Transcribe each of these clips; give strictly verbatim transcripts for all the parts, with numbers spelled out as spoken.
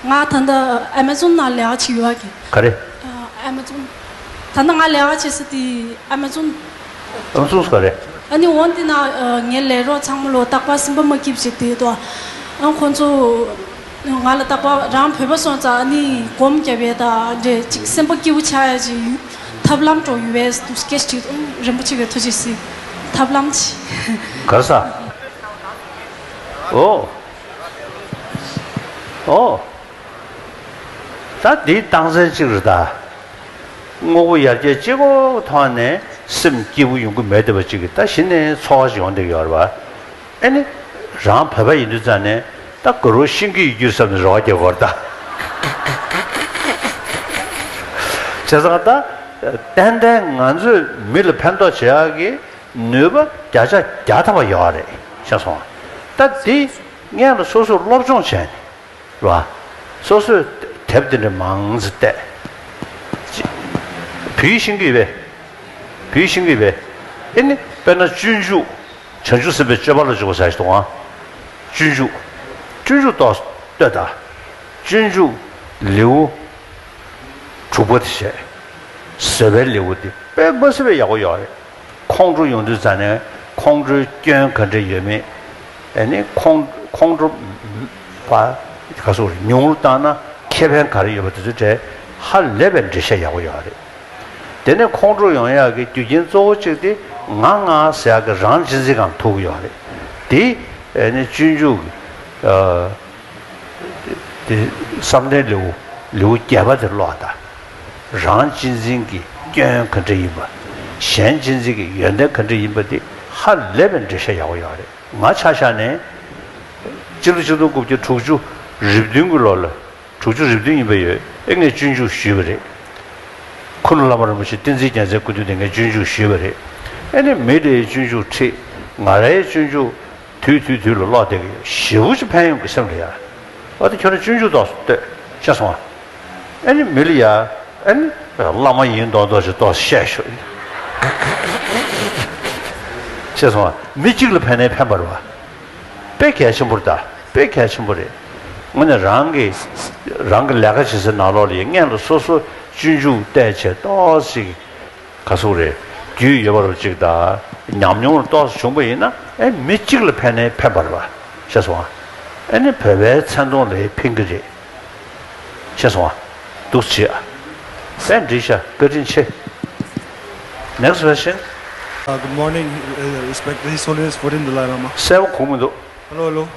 ང་ད་ལྟ་ཨེ་མ་ཛོན་ནང་ལས་ཀ་བྱེད་ཡོད་ཀྱི། ག་རེ། ཨ་ཨེ་མ་ཛོན། ད་ལྟ་ང་ལས་ཀ་བྱེད་ས་དེ་ཨེ་མ་ཛོན། ཨེ་མ་ཛོན་ག་རེ། ཨ་ནི་འོན་ཏེ་ན་ངའི་ལས་རོགས་ཚང་མ་ལོ་རྟག་པར་སེམས་པ་མ་སྐྱིད་པ་ཅིག་དེ་དོ། ཨ་ཁོང་ཚོ་ང་ལ་རྟག་པར་རང་བོད་པ་སོང་ཙང་ཨ་ནི་སྒོམ་རྒྱབ་ཡས་དང་འདྲེ་ཅིག་སེམས་པ་སྐྱིད་པོ་ཆགས་ཡས་ཅིག་ཐབས་ལམ་འགྲོ་ཡོད་པས་དུ་སྐད་ཅིག་རིན་པོ་ཆེ་གི་ཐུགས་རྗེ་གཟིགས་ཐབས་ལམ་ཅིག་ག་ས། ཨོ། ཨོ། ད་འདི་རྟགས་མཚན་གཅིག་རེད་ད། དངོས་པོ་ཡར་རྒྱས་གཅིག་པོ་ཐོག་ནས་སེམས་སྐྱིད་པོ་ཡོང་གི་མེད་བསྡད་པ་གཅིག་གིས་ད་གཞི་ནས་ཚོར་བ་ཞིག་ཡོང་བསྡད་ཀྱི་ཡོད་རེད་པ། ཨེ་ནི། རང་བོད་པ་ཡིན་དུས་ཙང་ནས་ད་དགའ་རོགས་ཤིང་གི་ཡི་གུར་བསམ་ནས་རོགས་རྒྱག་དགོས་རེད་ད། བྱས་ཙང་ད། ཏན་ཏན་ང་ཚོས་མི་ལ་ཕན་ཐོགས་བྱེད་ཡག་གི་ནུས་པ་བརྒྱ་ཆ་བརྒྱ་ཐམ་པ་ཡོད་རེད་ཤེས་སོང་ང་། ད་འདི་སྔོན་ལ་སོ་སོས་སློབ་སྦྱོང་བྱས་ནས། རེད་བ། སོ་སོས་དེབ་དེ་འདྲ་མང་ཙམ་བལྟས། ཅི། བོད་ཡིག་ཤེས་ཀྱི་ཡོད་པས། བོད་ཡིག་ཤེས་ཀྱི་ཡོད་པས། ཨེ་ནི་དཔེར་ན་སྤྱོད་འཇུག་བྱང་ཆུབ་སེམས་དཔའི་སྤྱོད་པ་ལ་འཇུག་པ་ཟེར་ཞིག་འདུག་ཨང་། སྤྱོད་འཇུག་སྤྱོད་འཇུག་ཏོག་ཙམ་ལྟོས་དང་། སྤྱོད་འཇུག་ལེའུ་དྲུག་པ་དེ་བྱས། བཟོད་པའི་ལེའུ་དེ་དཔེ་མ་སྲིད་པའི་ཡག་པོ་ཡོད་རེད། ཁོང་ཁྲོ་ཡོང་དུས་ཙ་ནས་ཁོང་ཁྲོའི་སྐྱོན་ག་འདྲ་ཡོད་མེད། ཨ་ནི་ཁོང་ཁོང་ཁྲོ་བ་ག་སོགས་ཉུང་རུ་བཏང་ན་ཁེ་ཕན་ག་རེ་ཡོད་པ་དེ་ཚོའི་གྲས་ཧ་ལས་པའི་འགྲེལ་བཤད་ཡག་པོ་ཡོད་རེད། དེ་ནས་ཁོང་ཁྲོ་ཡོང་ཡག་གི་རྒྱུ་རྐྱེན་གཙོ་བོ་གཅིག་དེ་ང་ང་ཟེར་ཡག་གི་རང་གཅེས་འཛིན་སྒང་ཐུག་གི་ཡོད་རེད། དེ་ཨ་ནི་སྤྱོད་འཇུག་གི་ཨ། དེ་བསམ་གཏན་ལེའུ་ལེའུ་བརྒྱད་པ་དེ་ཀློག་དང་། རང་གཅེས་འཛིན་གྱི་སྐྱོན་ག་འདྲ་ཡིན་པ། གཞན་གཅེས་འཛིན་གྱི་ཡོན་ཏན་ག་འདྲ་ཡིན་པ་དེ་ཧ་ལས་པའི་འགྲེལ་བཤད་ཡག་པོ་ཡོད་རེད། ང་ཆ་བཞག་ནས། སྤྱི་ལོ་ཆིག་སྟོང་དགུ་བརྒྱ་དྲུག་ཅུ་རེ་བདུན་གྱི་ལོ་ལ། དྲུག་ཅུ་རེ་བདུན་ཡིན་པ་ཡོད། ཨེ་ངས་སྤྱོད་འཇུག་ཞུས་པ་རེད། ཁུ་ནུ་བླ་མ་རིན་པོ་ཆེ་བསྟན་འཛིན་རྒྱལ་མཚན་སྐུ་མདུན་དེ་ངས་སྤྱོད་འཇུག་ཞུས་པ་རེད། ཨེ་ནས་མི་རེའི་སྤྱོད་འཇུག་ཁྲིད། ང་རའི་སྤྱོད་འཇུག་དུས་དུས་དུས་ལ་ཀློག་བསྡད་ཀྱི་ཡོད། ཞེ་པོ་ཅིག་ཕན་ཡོན་གྱི་སེམས་ལ་ཡ། ཨ་ད་ཁྱོད་རང་སྤྱོད་འཇུག་ཏོག་ཙམ་ལྟོས་ཤེས་སོང་ཨ། ཨེ་ནི་མི་ལ་ཡ། ཨེ་ནི་བླ་མ་ཡིན་མདོག་མདོག་ཅིག་ཏོག་ཙམ་བཤད་ཤོག་ཤེས་སོང་ཨ། མི་གཅིག་ལ་ཕན་ནའི་ཕན་པ་རེད་བ། དཔེ་གལ་ཆེན་པོ་རེད་ད། དཔེ་གལ་ཆེན་པོ་རེད། དངོས་གནས་རང་གི་རང་གི་ལས་ཀ་བྱེད་སའི་ནང་ལོགས་ལ་ཡ་སྔོན་ལ་སོ་སོ་སྤྱོད་འཇུག་བལྟས་བྱས་ཏོག་ཙམ་ག་ཟེར་དགོས་རེད། རྒྱུས་ཡོད་པ་རུ་གཅིག་དང་ཉམས་མྱོང་རུ་ཏོག་ཙམ་བྱུང་པ་ཡིན་ན་ཨེ་མི་གཅིག་ལ་ཕན་ནའི་ཕན་པ་རེད་བ། ཤེས་སོང་ཨ། ཨེ་ནི་བོད་པའི་མཚན་མཐོང་ལ་ཕན་གྱི་རེད། ཤེས་སོང་ཨ། འདུག་སེ་བྱེད་ཨ། གསན་འགྲིག་ཤག་བཀའ་དྲིན་ཆེ། Next question. Uh, good morning, uh, respected His Holiness Fourteenth Dalai Lama. གསལ་པོ་གོ་མི་འདུག Hello, hello. Uh,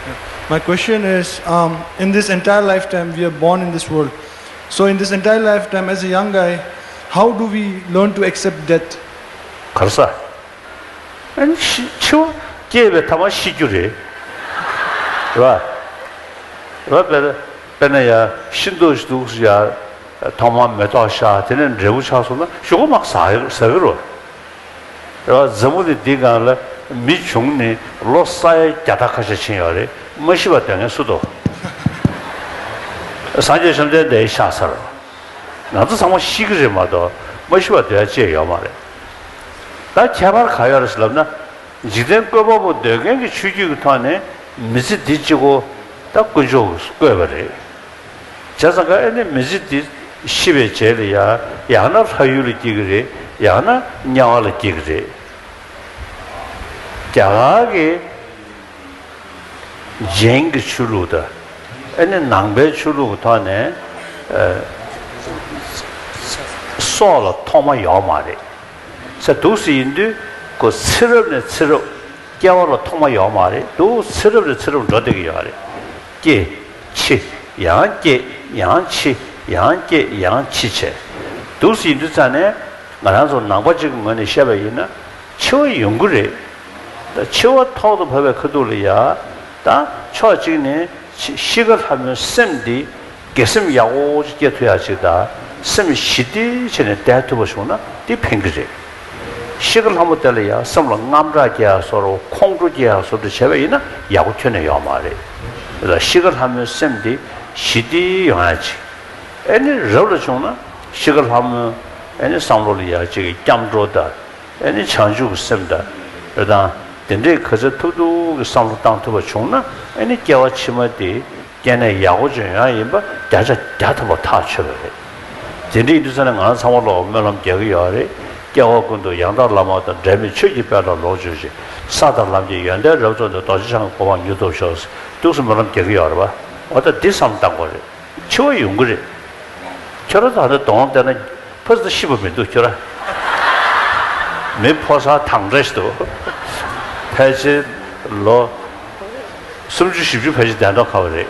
yeah. My question is, um, in this entire lifetime, we are born in this world. So, in this entire lifetime, as a young guy, how do we learn to accept death? ག་རེ་ཟེར། ཨ་ནི་ཤི་འཆི་བ་སྐྱེས་པའི་ཐ་མ་ཤི་རྒྱུ་རེད། རེད་བ། རེད་བ། དཔེར་ན་དཔེར་ན་ཡ་ཤི་འདུག་ཤི་འདུག་ཟེར་ཡ། ཐོག་མར་མེ་ཏོག་ཤར། དེ་ནས་འབྲས་བུ་ཆགས་སོང་ན་གཞུག་གུ་མར་ཟ་ཟ་གི་རེད། རེད་བ། འཛམ་བུ་གླིང་འདིའི་སྒང་ལ་མི་བྱུང་ནས་ལོ་ས་ཡ་བརྒྱ་ཕྲག་ཁ་ཤས་ཕྱིན་ཡོད་རེད། མ་ཤི་བ་སྡོད་མཁན་སུ་འདུག་སངས་རྒྱས་བཅོམ་ལྡན་འདས་ཤག་ཚར། ང་ཚོ་ཚང་མ་ཤི་གི་རེད་མ་གཏོགས་མ་ཤི་བ་སྡོད་ཡ་ཅིག་ཡོད་མ་རེད། ད་ཁྱད་པར་ག་ཡོད་རེད་ཟེར་ལབ་ན། འཇིག་རྟེན་བཀོད་པ་པོ་འདོད་མཁན་གྱི་ཆོས་བརྒྱུད་ཀྱི་ཐོག་ནས་མི་ཚེ་འདི་གཅིག་པོ་ད་དཀོན་མཆོག་གིས་བཀོད་པ་རེད། བྱས་ཙང་ཀ་ཨེ་ནི་མི་ཚེ་འདི་ཤི་བའི་རྗེས་ལ་ཡ་ཡང་ན་ལྷ་ཡུལ་ལ་སྐྱེ་གི་རེད། ཡང་ན་དམྱལ་བ་ལ་སྐྱེ་གི་རེད། རྒྱ་གར་གྱི་ཇེན་གྱི་ཆོས་ལུགས་དང་ཨ་ནི་ནང་པའི་ཆོས་ལུགས་ཀྱི་ཐོག་ནས་ཨ་སྲོག་ལ་ཐོག་མ་ཡོད་མ་རེད། ཟེར་འདུག་སེ་ཡིན་དུས་ཁོ་ཚེ་རབས་ནས་ཚེ་རབས་སྐྱེ་བ་ལ་ཐོག་མ་ཡོད་མ་རེད། འདུག་ཚེ་རབས་ནས་ཚེ་རབས་འགྲོ་བསྡད་ཀྱི་ཡོད་རེད། སྐྱེ། འཆི། ཡང་སྐྱེ། ཡང་འཆི། ཡང་སྐྱེ། ཡང་འཆི་བྱས། འདུག་སེ་ཡིན་དུས་ཙང་ནས་ང་རང་ཚོ་ནང་པ་གཅིག་གི་ངོས་ནས་བཤད་པ་ཡིན་ན་འཆི་བ་ཡོང་གི་རེད། ད་འཆི་བ་ཐོག་ཏུ་བབས་པའི་ཁ་ཐུག་ལ་ཡ། ད་ཕྱོགས་གཅིག་ནས་ཤི་ཤི་ཁ་ལྷ་མོའི་སེམས་འདི་དགེ་སེམས་ཡག་པོ་ཅིག་སྐྱེ་ཐུབ་ཡག་ཅིག་དང་སེམས་ཞི་བདེ་བྱས་ནས་བསྡད་ཐུབ་པ་བྱུང་ན་འདི་ཕན་གྱི་རེད། ཤི་ཁ་ལྷ་མོ་དེ་ལ་ཡང་སེམས་ལ་དངངས་སྐྲག་སྐྱེ་ཡག་བཟོ་འདྲ་ཁོང་ཁྲོ་སྐྱེ་ཡག་བཟོ་འདྲ་བྱས་པ་ཡིན་ན་ཡག་པོ་ཁྱོན་ནས་ཡོད་མ་རེད། དེ་ལ་ཤི་ཁ་ལྷ་མོའི་སེམས་འདི་ཞི་བདེ་ཡོང་ཡག་ཅིག་ཨེ་ནི་རབ་ལ་བྱུང་ན་ཤི་ཁ་ལྷ་མོའི་ཨེ་ནི་བསམ་བློ་ལ་ཡག་ཅིག་གི་སྐྱབས་འགྲོ་དང་ཨེ་ནི་བྱང་ཆུབ་ཀྱི་སེམས་དང་རེད་དང་། དེ་འདྲའི་ག་ཚོད་ཐུབ་ཐུབ་ཀྱི་བསམ་བློ་བཏང་ཐུབ་པ་བྱུང་ན། ཨ་ནི་སྐྱེ་བ་ཕྱི་མ་དེ་སྐྱེ་གནས་ཡག་པོ་ཅིག་ཡོང་ཡ་ཡིན་པ་བརྒྱ་ཆ་བརྒྱ་ཐམ་པ་ཐག་ཆོད་པ་རེད། དེ་འདྲ་ཡིན་དུས་ཙ་ན་ང་རང་ཚང་མ་ལ་སྨོན་ལམ་རྒྱག་གི་ཡོད་རེད། སྐྱེ་བ་ཀུན་ཏུ་ཡང་དག་བླ་མ་དང་། འབྲལ་མེད་ཆོས་ཀྱི་དཔལ་ལ་ལོངས་སྤྱོད་ཅིང་། ས་དང་ལམ་གྱི་ཡོན་ཏན་རབ་རྫོགས་ནས། རྡོ་རྗེ་འཆང་གི་གོ་འཕང་མྱུར་ཐོབ་ཤོག། འདུག་སེ་སྨོན་ལམ་རྒྱག་གི་ཡོད་རེད་པ། འོ་ད་འདི་བསམ་བཏང་དགོས་རེད། འཆི་བ་ཡོང་གི་རེད། ཁྱོད་རང་ད་ལྟ་གདོང་བལྟས་ན་ཕ་ཙི་ཤི་བ་མི་འདུག་ཁྱོད་རང་། མི་ཕོ་གསར་དང་འདྲ་ཞིག་འདུག། ཕལ་ཆེར་ལོ་སུམ་ཅུ་བཞི་བཅུ་ཕལ་ཆེར་བསྡད་མདོག་ཁ་པོ་རེད།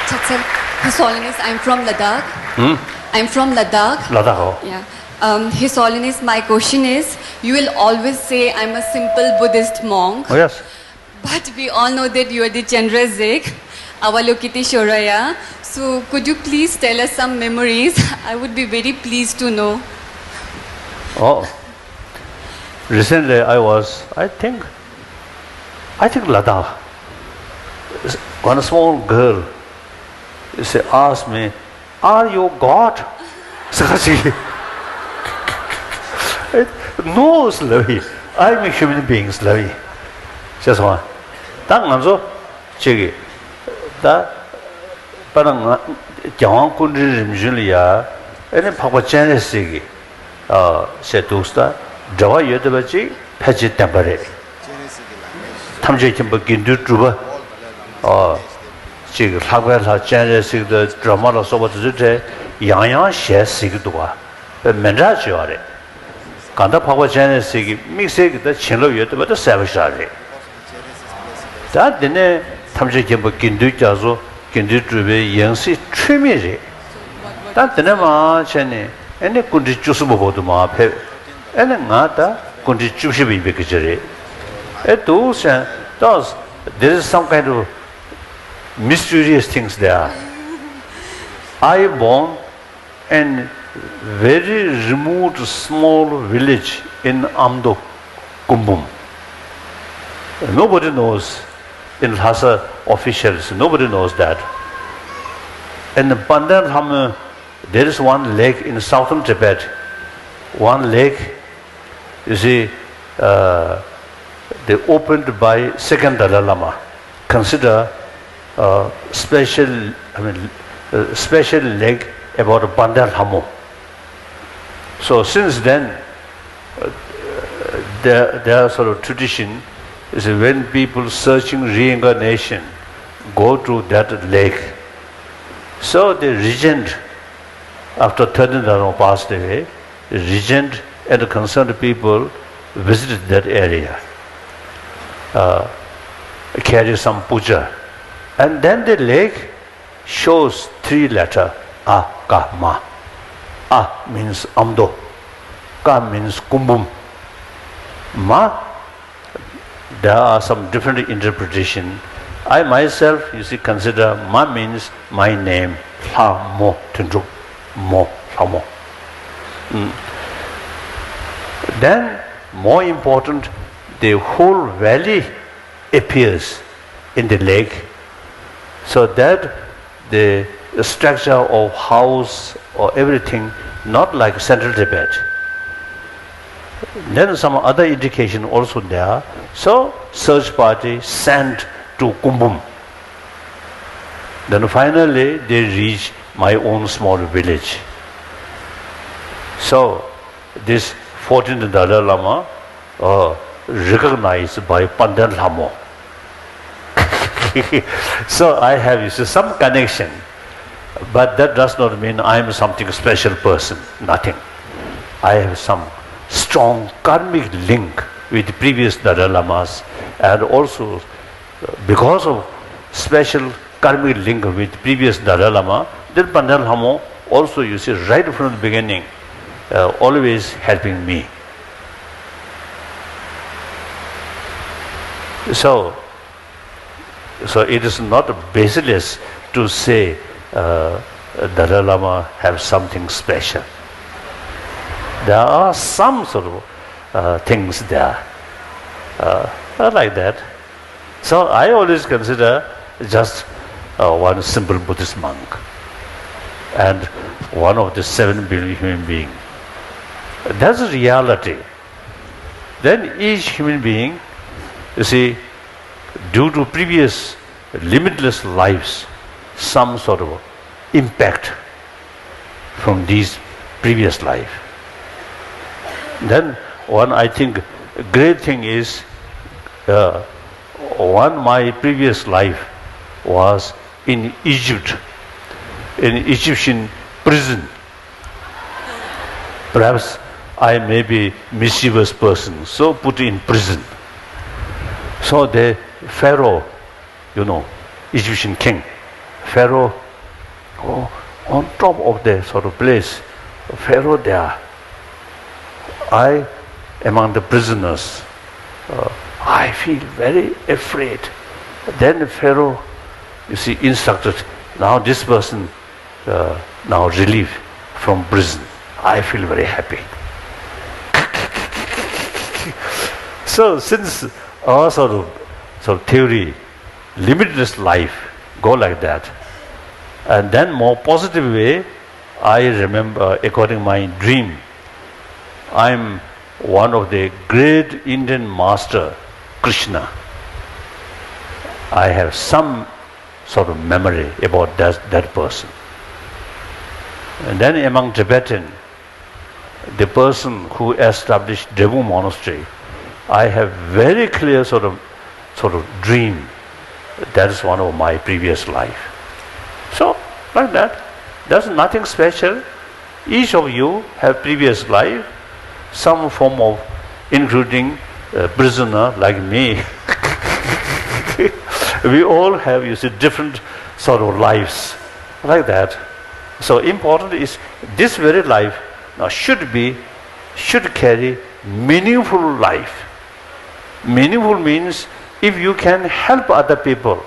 Chaksar, His Holiness, I'm from Ladakh. Hmm? I'm from Ladakh. Ladakh, oh. Yeah. Um, His Holiness, my question is, you will always say, "I'm a simple Buddhist monk." Oh, yes. But we all know that you are the Chenrezig, Avalokiteshwaraya. So could you please tell us some memories? I would be very pleased to know. Oh, recently I was, I think, I think Ladakh. One small girl, she asked me, "Are you God?" ཟེར་ཞིག No, ལབ་ཡིན། I'm a human being ལབ་ཡིན། ཤེས་སོང་ང་། ད་ང་ཚོ་གཅིག་གིས་ད་དཔེར་ན་ང་རྒྱལ་དབང་སྐུ་ཕྲེང་རིམ་བྱོན་ལ་ཡ། ཨེ་ནི་འཕགས་པ་སྤྱན་རས་གཟིགས་ཀྱི་ཨ་ཟེར་འདུག་ས། འབྲེལ་བ་ཡོད་བསྡད་པ་ཅིག་ཕལ་ཆེར་བདེན་པ་རེད། ཐམས་ཅད་མཁྱེན་པ་དགེ་འདུན་གྲུབ་པ། ཨ་ཅིག་ལྷག་པའི་ལྷ་སྤྱན་རས་གཟིགས་དང་སྒྲོལ་མ་ལ་སོགས་པ་དེ་ཚོའི་གྲས་ཡང་ཡང་ཞལ་གཟིགས་ཀྱི་འདུག་ག་དཔེ་མི་འདྲ་བྱས་པ་རེད། གང་ལྟར་འཕགས་པ་སྤྱན་རས་གཟིགས་ཀྱི་དམིགས་བསལ་གྱི་ད་བྱིན་རླབས་ཡོད་བསྡད་པ་དེ་གསལ་པོ་ཞིག་རེད། ད་འདི་ནས་ཐམས་ཅད་མཁྱེན་པ་དགེ་འདུན་རྒྱ་མཚོ་དགེ་འདུན་གྲུབ་པའི་ཡང་སྲིད་འཁྲུལ་མེད་རེད། ད་འདི་ནས་མར་བྱས་ནས་ཨེ་ནི་སྐུ་ཕྲེང་བཅུ་གསུམ་པ་བར་དུ་མར་ཕེབས། ཨེ་ནི་ང་ད་སྐུ་ཕྲེང་བཅུ་བཞི་པ་ཡིན་པའི་སྐད་ཆ་རེད། ཨེ་འདུག་སེ་ད། There is some kind of mysterious things there. I born in very remote small village in Amdo Kumbum. Nobody knows, in Lhasa officials, nobody knows that. In Panden Lhamo, there is one lake in southern Tibet. One lake, you see, uh, they opened by second Dalai Lama. Consider a special, I mean, a special lake about Panden Lhamo. So since then, uh, there, there are sort of tradition is when people searching reincarnation go to that lake. So the regent, after thirteenth Dalai Lama passed away, regent and concerned people visited that area, uh, carry some puja. And then the lake shows three letter, A, Ka, Ma. A means Amdo, Ka means Kumbum, Ma, there are some different interpretation. I myself, you see, consider Ma means my name, Lha Mo Tundrup, Mo, Lha Mo. Mm. Then, more important, the whole valley appears in the lake, so that the structure of house or everything not like central Tibet. Then some other indication also there. So search party sent to Kumbum. Then finally they reach my own small village. So this fourteenth Dalai Lama, uh, recognized by Pandan Lhamo. So I have, you see, some connection, but that does not mean I am something special person, nothing. I have some strong karmic link with the previous Dalai Lamas, and also because of special karmic link with previous Dalai Lama, then Pandan Lhamo also, you see, right from the beginning, uh, always helping me. So, so it is not baseless to say, uh, Dalai Lama have something special. There are some sort of, uh, things there, uh, like that. So I always consider just, uh, one simple Buddhist monk and one of the seven billion human being. That's the reality. Then each human being, you see, due to previous limitless lives, some sort of impact from these previous life. Then one, I think, great thing is, uh, one, my previous life was in Egypt, in Egyptian prison. Perhaps I may be mischievous person, so put in prison. So the Pharaoh, you know, Egyptian king, Pharaoh, oh, on top of the sort of place, Pharaoh there, I, among the prisoners, uh, I feel very afraid. Then Pharaoh, you see, instructed, now this person, uh, now relief from prison. I feel very happy. So since our sort of, sort of theory, limitless life, go like that. And then more positive way, I remember, according my dream, I'm one of the great Indian master, Krishna. I have some sort of memory about that, that person. And then among Tibetan, the person who established Drebung Monastery, I have very clear sort of, sort of dream. That is one of my previous life. So, like that, that's nothing special. Each of you have previous life, some form of, including a prisoner like me. We all have, you see, different sort of lives, like that. So important is this very life now should be, should carry meaningful life. Meaningful means if you can help other people,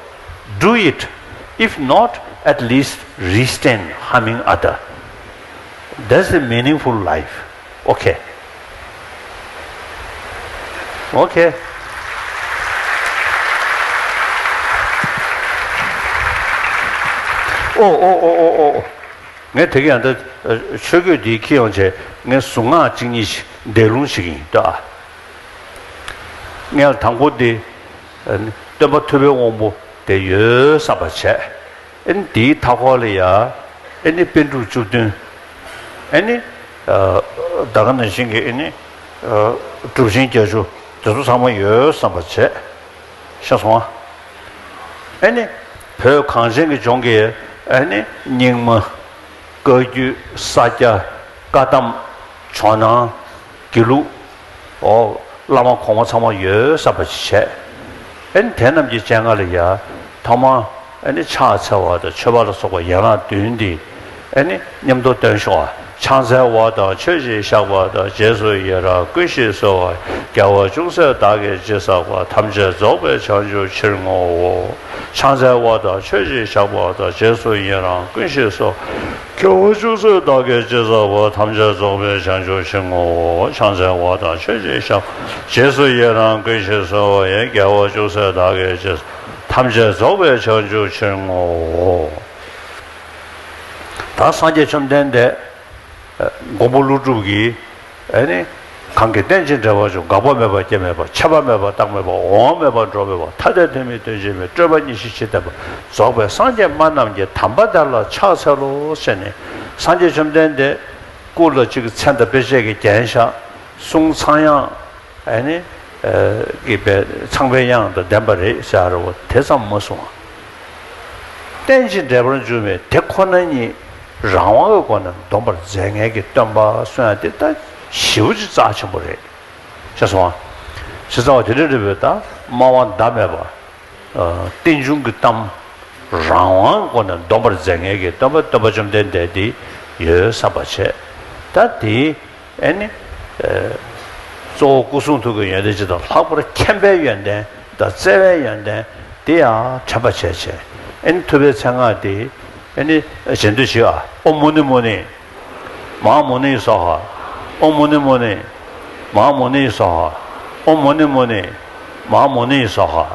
do it. If not, at least restrain harming other. That's the meaningful life. Okay. Okay. Oh, oh, oh, oh, oh. ངས་དེ་ག་ཡང་ད་ཆོས་གོས་འདི་འཁྱེར་ཡོང་བྱས་ངས་གཟུངས་སྔགས་གཅིག་གཉིས་ཤིག་འདས་ལུང་ཞིག་ཡིན་ད། ངས་དང་པོ་འདི་སྟོན་པ་ཐུབ་པའི་དབང་པོ་དེ་ཡོད་བསམ་པ་བྱས། ཨ་ནི་དེའི་མཐའ་འཁོར་ལ་ཡ་ཨ་ནི་པཎ་གྲུབ་བཅུ་བདུན། ཨ་ནི་ད་ག་ནང་བཞིན་གྱི་ཨ་ནི་གྲུབ་ཆེན་བརྒྱད་ཅུ་དེ་ཚོ་ཚང་མ་ཡོད་བསམ་པ་བྱས། ཤེས་སོང་ཨ། ཨ་ནི་བོད་གངས་ཅན་གྱི་ལྗོངས་ཀྱི་ཨ་ནི་རྙིང་མ། བཀའ་བརྒྱུད། ས་སྐྱ། བཀའ་གདམས། ཇོ་ནང་། དགེ་ལུགས། འོ། བླ་མ་གོང་མ་ཚང་མ་ཡོད་བསམ་པ་ཞིག་བྱས། ཨ་ནི་དེ་རྣམས་ཀྱི་སྤྱན་སྔར་ལ་ཡ། ཐོག་མ། ཨ་ནི་ཕྱག་འཚལ་བ་དང་མཆོད་པ་ལ་སོགས་པ་ཡན་ལག་བདུན་འདི། ཨ་ནི་མཉམ་དུ་འདོན་ཤོག་ཕྱག་འཚལ་བ་དང་མཆོད་ཅིང་བཤགས་པ་དང་། རྗེས་སུ་ཡི་རང་བསྐུལ་ཞིང་གསོལ་བ། རྒྱལ་བ་ཅུང་ཟད་བདག་གིས་ཅི་བསགས་པ། ཐམས་ཅད་རྫོགས་པའི་བྱང་ཆུབ་ཕྱིར་བསྔོའོ། ཕྱག་འཚལ་བ་དང་མཆོད་ཅིང་བཤགས་པ་དང་། རྗེས་སུ་ཡི་རང་བསྐུལ་ཞིང་གསོལ། རྒྱལ་བ་ཅུང་ཟད་བདག་གིས་ཅི་བསགས་པ། ཐམས་ཅད་རྫོགས་པའི་བྱང་ཆུབ་ཕྱིར་བསྔོའོ། ཕྱག་འཚལ་བ་དང་མཆོད་ཅིང་བཤགས། རྗེས་སུ་ཡི་རང་བསྐུལ་ཞིང་གསོལ་བ་ཡི། རྒྱལ་བ་ཅུང་ཟད་བདག་གིས་ཅི། ཐམས་ཅད་རྫོགས་པའི་བྱང་ཆུབ་ཕྱིར་བསྔོའོ། ད་སངས་རྒྱས་བཅོམ་ལྡན་འདས། མགོན་པོ་ཀླུ་སྒྲུབ་ཀྱིས། ཨ་ནི། གང་གིས་རྟེན་ཅིང་འབྲེལ་བར་འབྱུང་། འགག་པ་མེད་པ་སྐྱེ་མེད་པ། ཆད་པ་མེད་པ་རྟག་མེད་པ། འོང་བ་མེད་པ་འགྲོ་བ་མེད་པ། ཐ་དད་ལྷད་མེད་དོན་གཅིག་མེད། སྤྲོས་པ་གཉིས་ཞི་ཕྱིར་ལྡན་པ། རྫོགས་པའི་སངས་རྒྱས་སྨྲ་རྣམས་ཀྱི། དམ་པ་དེ་ལ་ཕྱག་འཚལ་ལོ་ཟེར་ནས། སངས་རྒྱས་བཅོམ་ལྡན་འདས་སྐུ་ལ་གཅིག་མཚན་དང་དཔེ་བྱད་ཀྱིས་བརྒྱན་བཞག་གསུང་ཚངས་དབྱངས། ཨ་ནི། ཨ། གི་པའི་ཚངས་པའི་དབྱངས་དང་ལྡན་པ་རེད་ཟེར་བ་དེ་ཙམ་མ་གསུངས། རྟེན་ཅིང་འབྲེལ་བར་འབྱུང་བའི་དེ་ཁོ་ན་ཉིད་རང་དབང་གི་སྒོ་ནས་འདོམས་པར་མཛད་མཁན་གྱི་སྟོན་པ་གསུང་ཡ་དེ་ད་ཞེ་པོ་ཅིག་རྩ་ཆེན་པོ་རེད། ཤེས་སོང་ཨ། ཞེ་ས་བ་དེ་འདྲ་རེད་པས། ད་སྨྲ་བ་ཟླ་མེད་པ། ཨ། རྟེན་འབྱུང་གི་གཏམ་རང་དབང་གི་སྒོ་ནས་འདོམས་པར་མཛད་མཁན་གྱི་སྟོན་པ་སྟོན་པ་བཅོམ་ལྡན་འདས་དེ་ཡོད་བསམ་པ་བྱས། ད་དེ། ཨ་ནི། ཨ། གཙོ་བོ་སྐུ་གསུང་ཐུགས་ཀྱི་ཡོན་ཏན་སྤྱི་དང་ལྷག་པར་མཁྱེན་པའི་ཡོན་ཏན་དང་བརྩེ་བའི་ཡོན་ཏན་དེ་ཡང་དྲན་པ་བྱས་བྱས། ཨ་ནི་ཐུབ་པའི་མཚན་སྔགས་དེ་ཨ་ནི་རྗེས་ཟློས་བྱེད་ཨ། ཨོཾ་མུ་ནི་མུ་ནི། མ་ཧཱ་མུ་ནི་ཡེ་སྭཱ་ཧཱ། ཨོཾ་མུ་ནི་མུ་ནི། མ་ཧཱ་མུ་ནི་ཡེ་སྭཱ་ཧཱ། ཨོཾ་མུ་ནི་མུ་ནི། མ་ཧཱ་མུ་ནི་ཡེ་སྭཱ་ཧཱ།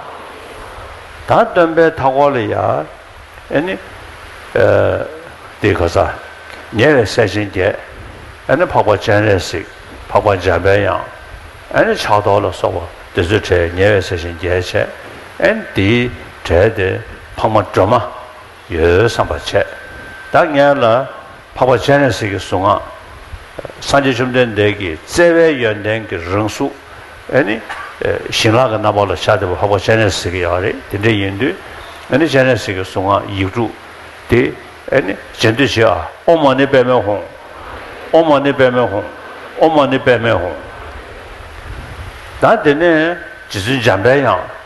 ད་སྟོན་པའི་མཐའ་འཁོར་ལ་ཡ། ཨ་ནི། ཨ། དེ་ག་ས། ཉེ་བའི་སྲས་ཆེན་བརྒྱད། ཨ་ནི་འཕགས་པ་སྤྱན་རས་གཟིགས། འཕགས་པ་འཇམ་པའི་དབྱངས། ཨ་ནི་ཕྱག་རྡོར་ལ་སོགས་པ་འདི་ཚོའི་གྲས་ཉེ་བའི་ས་ཞིང་རྒྱས་བྱས། ཨ་ནི་དེའི་གྲས་དེ་འཕགས་མ་སྒྲོལ་མ་ཡོད་བསམ་པ་བྱས། ད་ངས་ལ་འཕགས་པ་སྤྱན་རས་གཟིགས་ཀྱི་གཟུངས་སྔགས། སངས་རྒྱས་བཅོམ་ལྡན་འདས་ཀྱི་བརྩེ་བའི་ཡོན་ཏན་གྱི་རང་གཟུགས། ཨ་ནི་ཞིང་ལྷ་གི་རྣམ་པ་ལ་ཤར་བསྡད་པ་འཕགས་པ་སྤྱན་རས་གཟིགས་ཀྱི་ཡོད་རེད། དེ་འདྲ་ཡིན་དུས་ཨ་ནི་སྤྱན་རས་གཟིགས་ཀྱི་གཟུངས་སྔགས་ཡིག་དྲུག་དེ་ཨ་ནི་རྗེས་ཟློས་བྱེད་ཨ། ཨོཾ་མ་ཎི་པདྨེ་ཧཱུྃ། ཨོཾ་མ་ཎི་པདྨེ་ཧཱུྃ། ཨོཾ་མ་ཎི་པདྨེ་ཧཱུྃ། ད་དེ་ནས་རྗེ་བཙུན་འཇམ་པའི་དབྱངས།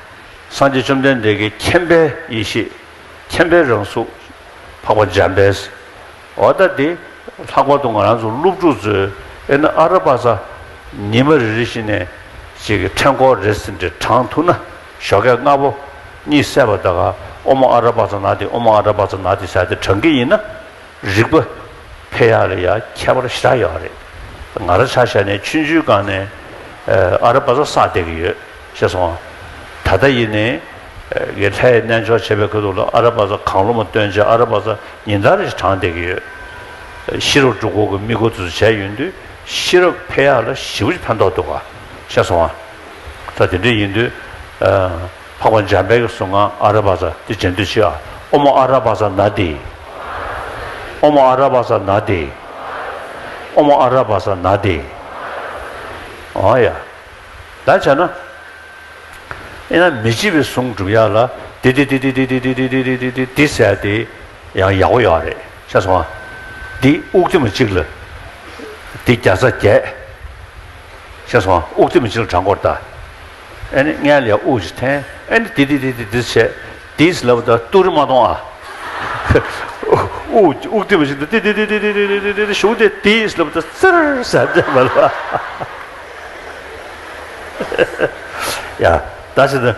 སངས་རྒྱས་བཅོམ་ལྡན་འདས་ཀྱི་མཁྱེན་པའི་ཡེ་ཤེས། མཁྱེན་པའི་རང་གཟུགས། འཕགས་པ་འཇམ་དཔལ། འོ་ད་འདི་ལྷག་པར་དུ་ང་རང་ཚོ་སློབ་ཕྲུག་ཚོས་ཨེ་ན་ཨ་ར་པ་ཙ་ཉི་མ་རེ་རེ་བཞིན་ནས་ཅིག་གི་ཕྲེང་སྐོར་རེ་ཟིན་ཏེ་བགྲང་ཐུབ་ན། ཞོགས་ཀས་སྔ་པོ་གཉིད་སད་པ་ད་ག་ཨོཾ་ཨ་ར་པ་ཙ་ན་དྷཱིཿ། ཨོཾ་ཨ་ར་པ་ཙ་ན་དྷཱིཿ་ཟེར་ཏེ་བགྲང་གི་ཡིན་ན། རིག་པ་འཕེལ་ཡག་ལ་ཡ་ཁྱད་པར་ཞེ་དྲག་ཡོད་རེད། ང་རང་ཆ་བཞག་ནས་ཆུང་ཆུང་སྒང་ནས་ཨ་ར་པ་ཙ་བསགས་བསྡད་ཀྱི་ཡོད། ཤེས་སོང་ང་། ད་ལྟ་ཡིན་ནའི་ལྷའི་རྣལ་འབྱོར་བྱེད་པའི་ཁ་ཐུག་ལ་ཨ་ར་པ་ཙ་གང་བློ་མ་བཏོན་བྱས། ཨ་ར་པ་ཙ་ཉིན་ལྟར་བགྲང་བསྡད་ཀྱི་ཡོད། ཤེས་རབ་སྒྲུབ་སྐོར་གྱི་དམིགས་སྐོར་དེ་ཚོ་བྱས་ཡོང་དུས་ཤེས་རབ་འཕེལ་ཡག་ལ་ཞེ་པོ་ཅིག་ཕན་ཐོགས་འདུག་ག། ཤེས་སོང་ང་། ད་དེ་འདྲ་ཡིན་དུས། འཕགས་པ་འཇམ་དཔལ་གྱི་གཟུངས་སྔགས་ཨ་ར་པ་ཙ་འདི་རྗེས་ཟློས་བྱེད་ཨ། ཨོཾ་ཨ་ར་པ་ཙ་ན་དྷཱིཿ། ཨོཾ་ཨ་ར་པ་ཙ་ན་དྷཱིཿ། ཨོཾ་ཨ་ར་པ་ཙ་ན་དྷཱིཿ། འོ་ཡ། ད་བྱས་ན། ཨེ་ན་མི་བརྗེད་པའི་གཟུངས་སྒྲུབ་ཡག་ལ་དེ་དེ་དེ་དེ་དེ་དེ་ཟེར་ཏེ་ཡང་ཡག་པོ་ཡོད་རེད། ཤེས་སོང་ང་། འདི་དབུགས་ཐིམ་གཅིག་ལ་འདི་བརྒྱ་རྩ་བརྒྱད། ཤེས་སོང་ང་། དབུགས་ཐིམ་གཅིག་ལ་བགྲང་དགོས་རེད་ད། ཨེ་ནི་སྔོན་ལ་ཡ་དབུགས་ཅིག་འཐེན། ཨེ་ནི་དེ་དེ་དེ་དེ་དེ་བྱས། དེས་ལབ་ད་ཏུ་རི་མ་གཏོང་ཨ། དབུགས་དབུགས་ཐིམ་གཅིག་ཏུ་དེ་དེ་དེ་དེ་ཞུགས་ཏེ་དེས་ལབ་ད་ཙིར་ཟེར་དེ་མ་ལབ། ཡ། ད་ཕྱིན་ད།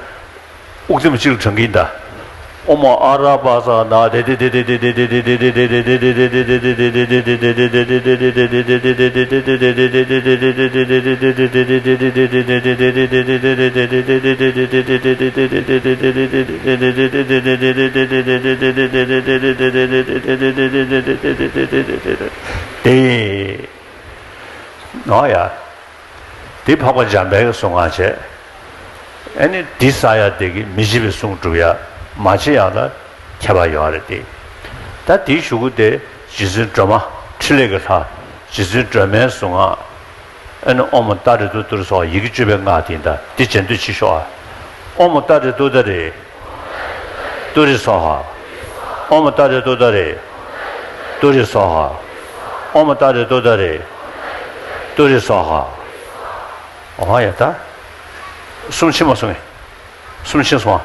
དབུགས་ཐིམ་གཅིག་ལ་བགྲང་གིན་ད། ཨོཾ་ཨ་ར་པ་ཙ་ན་དྷཱིཿ། དེ། ཨོ་ཡ། འདི་འཕགས་པ་འཇམ་དཔལ་གྱི་གཟུངས་སྔགས་བྱས། ཨ་ནི་འདི་བསགས་ཡག་དེ་གིས་མི་བརྗེད་པའི་གཟུངས་སྒྲུབ་ཡག་མ་བརྗེད་ཡག་ལ་ཁྱད་པར་ཡོད་རེད་དེ། ད་དེའི་གཞུག་གུ་དེ་རྗེ་བཙུན་སྒྲོལ་མ་ཕྲིན་ལས་ཀྱི་ལྷ། རྗེ་བཙུན་སྒྲོལ་མའི་གཟུངས་སྔགས། ཨ་ནི་ཨོཾ་ཏཱ་རེ་ཏུཏྟཱ་རེ་སྭཱ་ཧཱ། ཡི་གེ་བཅུ་པའི་སྔགས་དེ་ཡིན་ད། འདི་རྗེས་ཟློས་བྱེད་ཤོག་ཨ། ཨོཾ་ཏཱ་རེ་ཏུཏྟཱ་རེ་ཏུ་རེ་སྭཱ་ཧཱ། ཨོཾ་ཏཱ་རེ་ཏུཏྟཱ་རེ་ཏུ་རེ་སྭཱ་ཧཱ། ཨོཾ་ཏཱ་རེ་ཏུཏྟཱ་རེ་ཏུ་རེ་སྭཱ་ཧཱ། ཨོ་ཡ་ད། གསུམ་ཕྱིན་མ་སོང་ངས། གསུམ་ཕྱིན་སོང་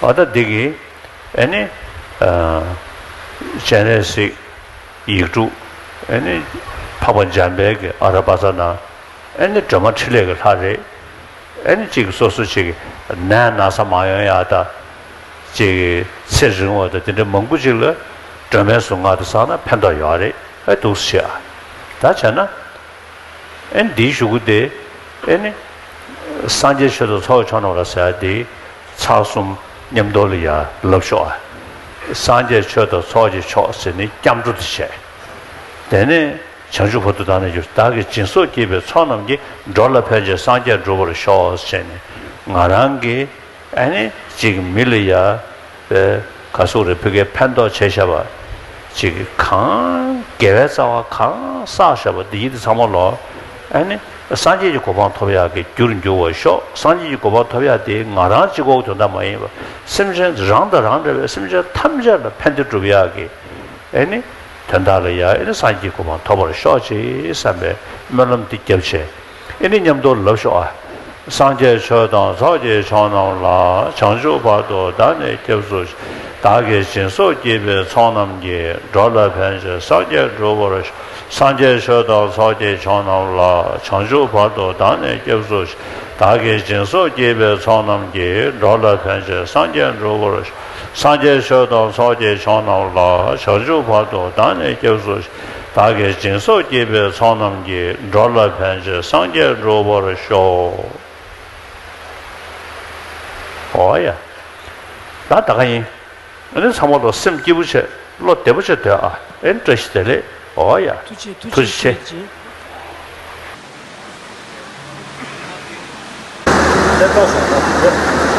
ཨ། ཨ་ད་འདི་གི་ཨ་ནི་ཨ་སྤྱན་རས་གཟིགས་ཡིག་དྲུག། ཨ་ནི་འཕགས་པ་འཇམ་དཔལ་གྱི་ཨ་ར་པ་ཙ་ན། ཨ་ནི་སྒྲོལ་མ་ཕྲིན་ལས་ཀྱི་ལྷ་རེད། ཨ་ནི་གཅིག་སོ་སོ་གཅིག་གི་ནད་ན་ཚ་མ་ཡོང་ཡག་ད། གཅིག་གི་ཚེ་རིང་བ་ད་དེ་འདྲ་མང་པོ་ཅིག་ལ་སྒྲོལ་མའི་གཟུངས་སྔགས་དེ་བསགས་ན་ཕན་ཐོགས་ཡོད་རེད། ཨ་འདུག་སེ་བྱེད་ཨ། ད་བྱས་ན། ཨེ་འདིའི་གཞུག་གུ་དེ། ཨེ་ནི། སངས་རྒྱས་ཆོས་དང་ཚོགས་ཀྱི་མཆོག་རྣམས་ལ་ཟེར་ཡ་དེ། ཚར་གསུམ་མཉམ་དུ་ལ་ཡ་ལབ་ཤོག་ཨ། སངས་རྒྱས་ཆོས་དང་ཚོགས་ཀྱི་མཆོག་ཟེར་ནས་སྐྱབས་འགྲོ་དེ་བྱས། དེ་ནས་བྱང་ཆུབ་བར་དུ་བདག་ནི་སྐྱབས་སུ། བདག་གིས་སྦྱིན་སོགས་བགྱིས་པའི་ཚོགས་རྣམས་ཀྱིས། འགྲོ་ལ་ཕན་ཕྱིར་སངས་རྒྱས་འགྲུབ་པར་ཤོག་ཟེར་ནས་ང་རང་གིས། ཨ་ནི་གཅིག་མི་ལ་ཡ། པའི་ག་ཟུག་རེ་ཕ་གིར་ཕན་ཐོགས་བྱས་བཞག་པ། གཅིག་གང་དགེ་བའི་རྩ་བ་གང་བསགས་བཞག་པ་འདི་ཡིན་དེ་ཚང་མ་ལོ། ཨ་ནི་སངས་རྒྱས་ཀྱི་གོ་འཕང་ཐོབ་ཡག་གི་རྒྱུར་འགྱུར་བར་ཤོག་སངས་རྒྱས་ཀྱི་གོ་འཕང་ཐོབ་ཡག་དེ་ང་རང་གཅིག་པོ་དོན་དག་མ་ཡིན་པར་སེམས་ཅན་རང་དང་རང་འདྲ་བའི་སེམས་ཅན་ཐམས་ཅད་ལ་ཕན་བདེ་སྒྲུབ་ཡག་གི། ཨ་ནི་དོན་དག་ལ་ཡ་ཨ་ནི་སངས་རྒྱས་ཀྱི་གོ་འཕང་ཐོབ་པར་ཤོག་ཅེས་བསམ་པའི་སྨོན་ལམ་འདི་བརྒྱབ་བྱས། ཨེ་ནི་མཉམ་དུ་ལབ་ཤོག་ཨ། སངས་རྒྱས་ཆོས་དང་ཚོགས་ཀྱི་མཆོག་རྣམས་ལ། བྱང་ཆུབ་བར་དུ་བདག་ནི་སྐྱབས་སུ་མཆི། བདག་གིས་སྦྱིན་སོགས་བགྱིས་པའི་ཚོགས་རྣམས་ཀྱིས། འགྲོ་ལ་ཕན་ཕྱིར་སངས་རྒྱས་འགྲུབ་པར་ཤོག་སངས་རྒྱས་ཆོས་དང་ཚོགས་ཀྱི་མཆོག་རྣམས་ལ། བྱང་ཆུབ་བར་དུ་བདག་ནི་སྐྱབས་སུ་མཆི། བདག་གིས་སྦྱིན་སོགས་བགྱིས་པའི་ཚོགས་རྣམས་ཀྱིས། འགྲོ་ལ་ཕན་ཕྱིར་སངས་རྒྱས་འགྲུབ་པར་ཤོག་སངས་རྒྱས་ཆོས་དང་ཚོགས་ཀྱི་མཆོག་རྣམས་ལ། བྱང་ཆུབ་བར་དུ་བདག་ནི་སྐྱབས་སུ་མཆི། བདག་གིས་སྦྱིན་སོགས་བགྱིས་པའི་ཚོགས་རྣམས་ཀྱིས། འགྲོ་ལ་ཕན་ཕྱིར་སངས་རྒྱས་འགྲུབ་པར་ཤོག་ཨོ་ཡ། ད་ད་ག་ཡིན། ཨ་ནི་ཚང་མ་ལོ་སེམས་སྐྱིད་པོ་བྱས་བློ་བདེ་པོ་བྱས་སྡོད་ཨ། ཨེ་བཀྲ་ཤིས་བདེ་ལེགས། ཨོ་ཡ། ཐུགས་རྗེ་ཆེ། ཐུགས་རྗེ་ཆེ། དེ་ལྟ་བཞག་ན་དེ།